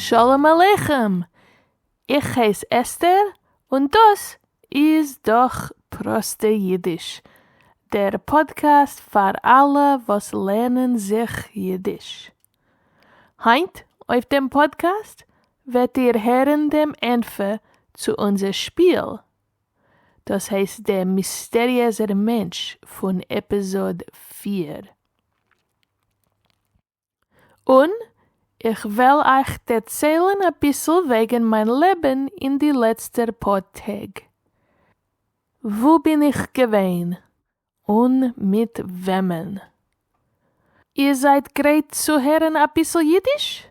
שלום עליכם! איך הייס אסתר און דאס איז דאך פראסטע אידיש, דער פאדקעסט פאר אלע וואס לערנען זיך אידיש. היינט אויף דעם פאדקעסט וועט איר הערן דעם ענטפער צו אונזער שפיל, דאס הייסט דער מיסטעריעזער מענטש פון עפיזאד 4. און איך וועל אייך דערציילן אביסל וועגן מיין לעבן אין די לעצטע פאר טעג. וואו בין איך געווען? און מיט וועמען? איר זייט גרייט צו הערן אביסל אידיש?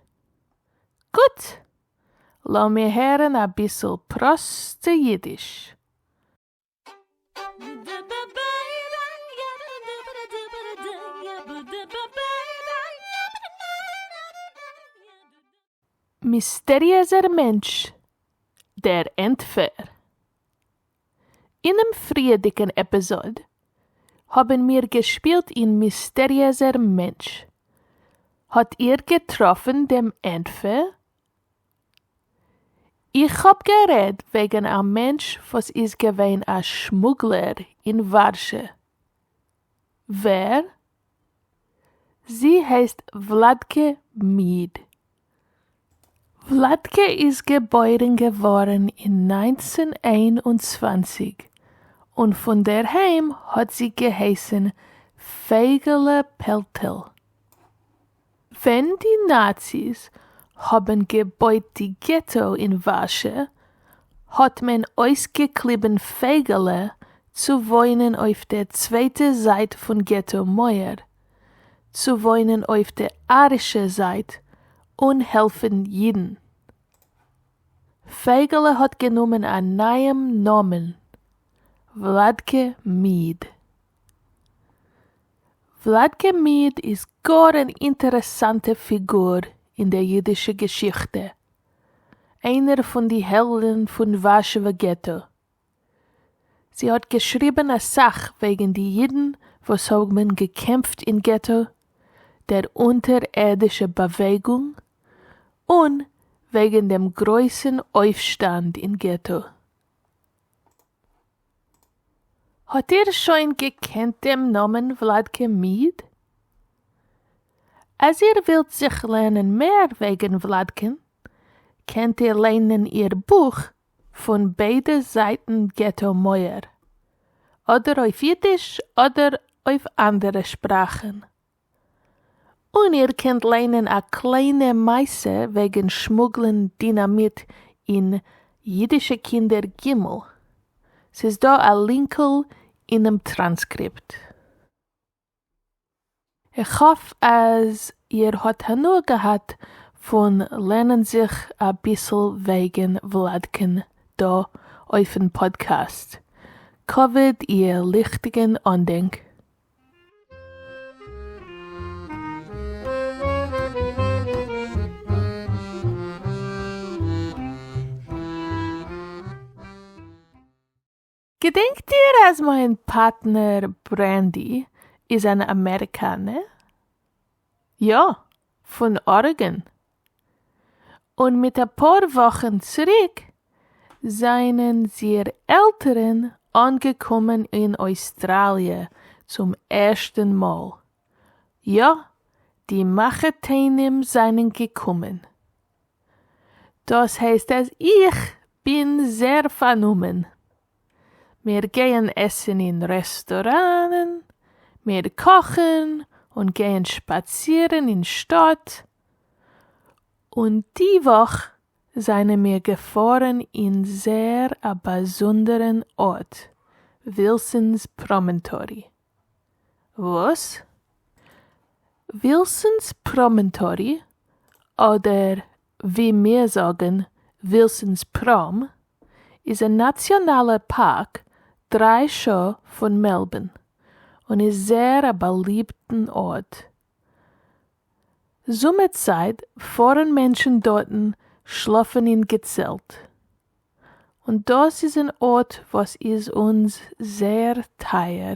גוט! לאמיר הערן אביסל פראסטע אידיש. מיסטעריעזער מענטש, דער ענטפער. אינעם פריערדיגן עפיזאד האבן מיר געשפילט אין מיסטעריעזער מענטש. האט איר געטראפן דעם ענטפער? איך האב גערעדט וועגן א מענטש וואס איז געווען א שמוגלער אין ווארשע. ווער? זי הייסט וולאדקע מיד. וולאדקע איז געבוירן געווארן אין 1921 און פון דער היים האט זי געהייסן פייגעלע פעלטעל. ווען די נאציס האבן געבויט די געטא אין ווארשע האט מען אויסגעקליבן פייגעלע צו וואוינען אויף דער צווייטער זייט פון געטא מויער, צו וואוינען אויף דער ארישער זייט און העלפן אידן. פייגעלע האט גענומען א נייעם נאמען, וולאדקע מיד. וולאדקע מיד איז גאר אן אינטערעסאנטע פיגור אין דער אידישער געשיכטע, איינער פון די העלדן פון ווארשעווער געטא. זי האט געשריבן אסאך וועגן די אידן וואס האבן געקעמפט אין געטא, דער אונטערערדישער באוועגונג, און וועגן דעם גרויסן אויפשטאנד אין געטא. האט איר שוין געקענט דעם נאמען וולאדקע מיד? אז איר ווילט זיך לערנען מער וועגן וולאדקען, קענט איר ליינען איר בוך פון ביידע זייטן געטא מויער, אדער אויף אידיש אדער אויף אנדערע שפראכן. און איר קענט ליינען א קליינע מעשה וועגן שמוגלען דינאמיט אין אידישע קינדער ג'. ס'איז דא א לינקל אינעם טראנסקריפט. איך האף אז איר האט הנאה געהאט פון לערנען זיך אביסל וועגן וולאדקען דא אויפן פאדקעסט. כבוד איר ליכטיגן אנדענק. געדענקט איר אז מיין פארטנער ברענדי איז אן אמעריקאנער? יא, פון ארעגאן. און מיט אפאר וואכן צוריק זענען זייער עלטערן אנגעקומען אין אויסטראליע צום ערשטן מאל. יא, די מחותנים זענען געקומען. דאס הייסט אז איך בין זייער פארנומען. מיר גייען עסן אין רעסטוראנען, מיר קאכן און גייען שפאצירן אין שטאט, און די וואך זענען מיר געפארן אין זייער א באזונדערן ארט, ווילסאנס פראמענטארי. וואס? ווילסאנס פראמענטארי, אדער ווי מיר זאגן ווילסאנס פראם, איז א נאציאנאלער פארק דריי שעה פון מעלבורן, און איז זייער א באליבטן ארט. זומער צייט פארן מענטשן דארטן שלאפן אין געצעלט. און דאס איז אן ארט וואס איז אונז זייער טייער.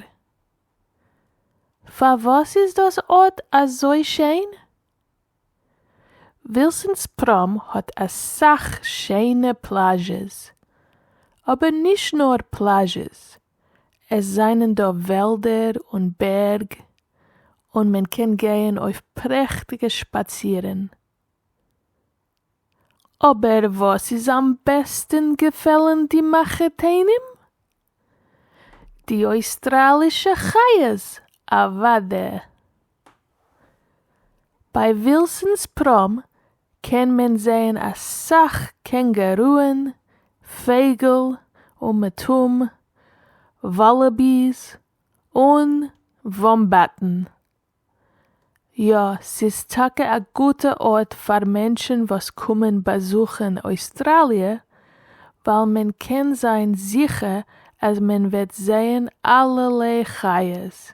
פארוואס איז דאס ארט אזוי שיין? ווילסאנס פראם האט אסאך שיינע פלאזשעס. אבער נישט נאר פלאזשעס, עס זענען דא וועלדער און בערג, און מען קען גייען אויף פרעכטיגע שפאצירן. אבער וואס איז אמבעסטן געפעלן די מחותנים? די אויסטראלישע חיות אוודאי. ביי ווילסאנס פראם קען מען זעהן אסאך קענגערוען, פייגל אומעטום, וואלאביס, און וואמבאטן. יא, ס'איז טאקע א גוטע ארט פאר מענטשן וואס קומען באזוכן אויסטראליע, ווייל מען קען זיין זיכער אז מען וועט זעהן אלערליי חיות.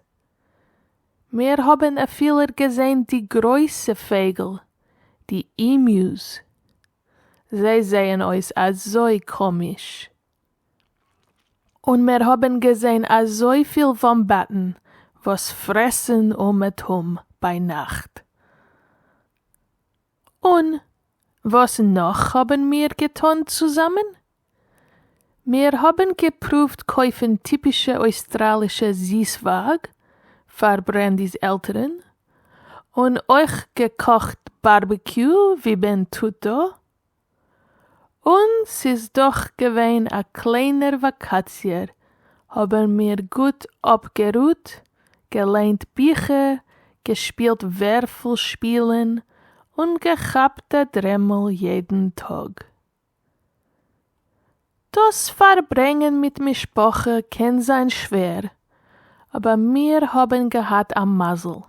מיר האבן אפילו געזעהן די גרויסע פייגל, די אימיוס. זיי זעהן אויס אזוי קאמיש. און מיר האבן געזען אזויפיל וואמבאטן וואס פרעסן אומעטום ביינאכט. און וואס נאך האבן מיר געטון צוזאמען? מיר האבן געפרואווט קויפן טיפישע אויסטראלישע זיסווארג פאר ברענדי'ס עלטערן, און אויך געקאכט בארבעקיו ווי מען טוט דא, און ס'איז דאך געווען א קליינער וואקאציע האבן מיר גוט אפגערוהט, געליינט ביכער, געשפילט ווערפל שפילן, און געכאפט א דרעמל יעדן טאג. דאס פארברענגען מיט משפחה קען זיין שווער, אבער מיר האבן געהאט א מזל,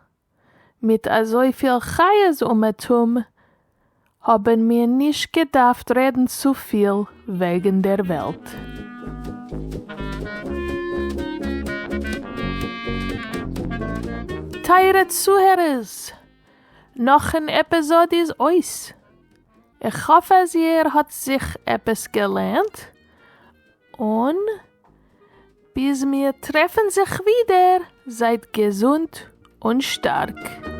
מיט אזויפיל חיות אומעטום האבן מיר נישט געדארפט רעדן צופיל וועגן דער וועלט. טייערע צוהערערס, נאך אן עפיזאד איז אויס. איך האף אז איר האט זיך עפעס געלערנט, און ביז מיר טרעפן זיך ווידער, זייט געזונט און שטארק.